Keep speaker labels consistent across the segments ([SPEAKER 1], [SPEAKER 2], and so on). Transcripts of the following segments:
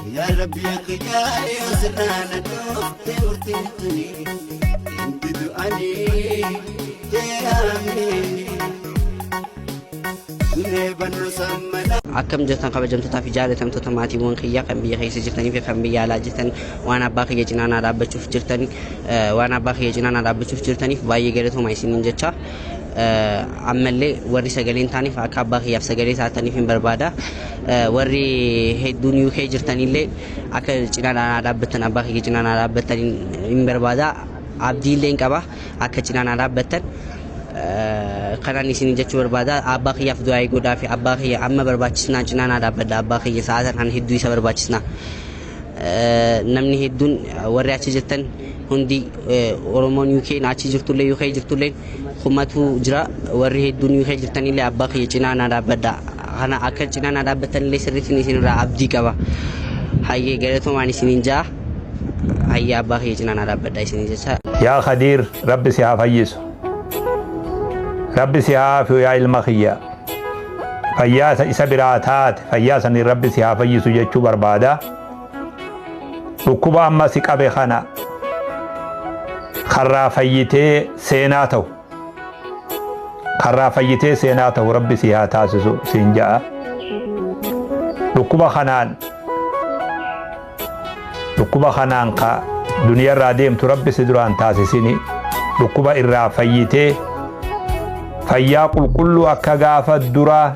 [SPEAKER 1] Yaa Rabbi kiyyaa yoo sirraa na dhoofte murtiin tuni hin didu ani jeeramee.
[SPEAKER 2] Akkam jirtan kabajamtootaa fi jaalatamtoota maatiiwwan kiyyaa kan biyya keessa jirtanii fi kan biyya alaa jirtan waan abbaa kiyya cinaa naa dhaabbachuuf jirtan waan abbaa kiyya cinaa naa dhaabbachuuf jirtaniif baay'ee galatooma isiniin jecha ammallee warri sagalee hin taaneef akka abbaa kiyyaaf sagalee taataniif hin barbaada warri hedduun UK jirtanillee akka cinaa naa dhaabbattan abbaa kiyya cinaa naa dhaabbattan hin barbaada abdiillee hin qaba akka cinaa naa dhaabbattan Kanaan isin jechuu barbaada abbaa kiyyaaf du'aa'ii godhaa fi abbaa kiyya amma barbaachisnaa cinaa naa dhaabbadha abbaa kiyya sa'aatan kan hedduu isa barbaachisnaa. Namni hedduun warri achi jirtan hundi Oromoon UK achi jirtullee UK jirtullee kumatu jira warri hedduun UK jirtanillee abbaa kiyya cinaa naa dhaabbadha. Kana akka cinaa naa dhaabbattanillee sirriitti isinirraa abdii qaba. Hayyee galatoomaan isiniin ja'a. Hayyee abbaa kiyya cinaa naa dhaabbadha isiniin jecha.
[SPEAKER 3] Yaa Khadiir Rabbi si haa fayyisu. Rabbi si haa aafiyu yaa ilma kiyya. Fayyaa isa biraa taate fayyaa saniin Rabbi si haa fayyisu jechuu barbaada. Dhukkuba amma si qabe kana karraa fayyitee seenaa ta'u. Karraa fayyitee seenaa ta'u Rabbi si haa taasisu siin ja'a. Dhukkuba kanaan Dhukkuba kanaan ka duniyarraa deemtu Rabbi si duraan taasisini dhukkuba irraa fayyitee fayyaa qulqulluu akka gaafa duraa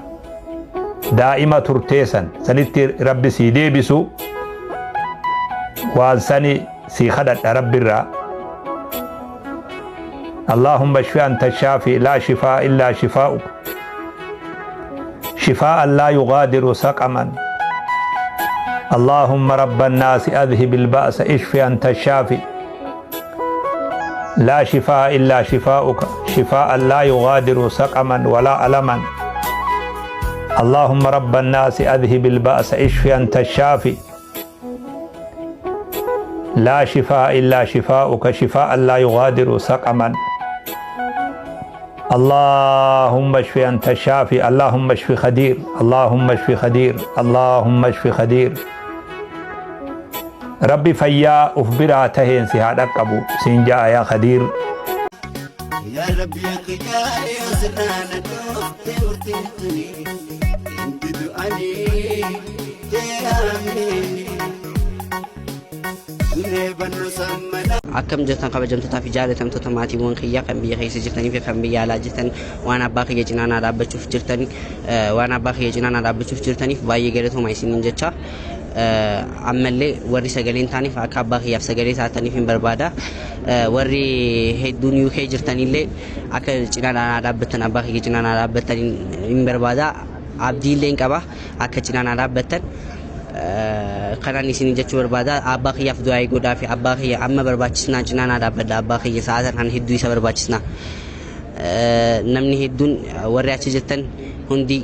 [SPEAKER 3] daa'ima turtee san sanitti Rabbi sii deebisu waan sani sii kadhadha Rabbirraa. Allahumma ishfi anta shaafi laa shifaa illaa shifaa'uk شفاء لا يغادر سقما اللهم رب الناس أذهب البأس اشف أنت الشافي لا شفاء إلا شفاؤك شفاء لا يغادر سقما ولا ألما اللهم رب الناس أذهب البأس اشف أنت الشافي لا شفاء إلا شفاؤك شفاء لا يغادر سقما اللهم اشف أنت الشافي اللهم اشف خدير اللهم اشف خدير اللهم اشف خدير ربي فيا أفبرا تهين سهاد أقبو سنجا يا خدير
[SPEAKER 1] Yaa Rabbi kiyyaa yoo sirraa na dhoofte murtiin tuni hin didu ani jeeramee.
[SPEAKER 2] Akkam jirtan kabajamtootaa fi jaalatamtoota maatiiwwan kiyyaa kan biyya keessa jirtanii fi kan biyya alaa jirtan waan abbaa kiyya cinaa naa dhaabbachuuf jirtan waan abbaa kiyya cinaa naa dhaabbachuuf jirtaniif baay'ee galatooma isiniin jecha ammallee warri sagalee hin taaneef akka abbaa kiyyaaf sagalee taataniif hin barbaada warri hedduun UK jirtanillee akka cinaa naa dhaabbattan abbaa kiyya cinaa naa dhaabbattan hin barbaada abdiillee hin qaba akka cinaa naa dhaabbattan Kanaan isin jechuu barbaada abbaa kiyyaaf du'aa'ii godhaa fi abbaa kiyya amma barbaachisnaa cinaa naa dhaabbadha abbaa kiyya sa'aatan kan hedduu isa barbaachisnaa. Namni hedduun warri achi jirtan hundi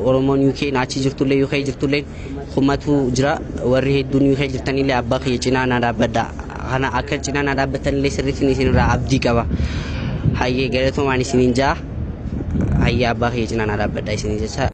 [SPEAKER 2] Oromoon UK achi jirtullee UK jirtullee kumatu jira warri hedduun UK jirtanillee abbaa kiyya cinaa naa dhaabbadha. Kana akka cinaa naa dhaabbattanillee sirriitti isinirraa abdii qaba. Hayyee galatoomaan isiniin ja'a. Hayyee abbaa kiyya cinaa naa dhaabbadha isiniin jecha.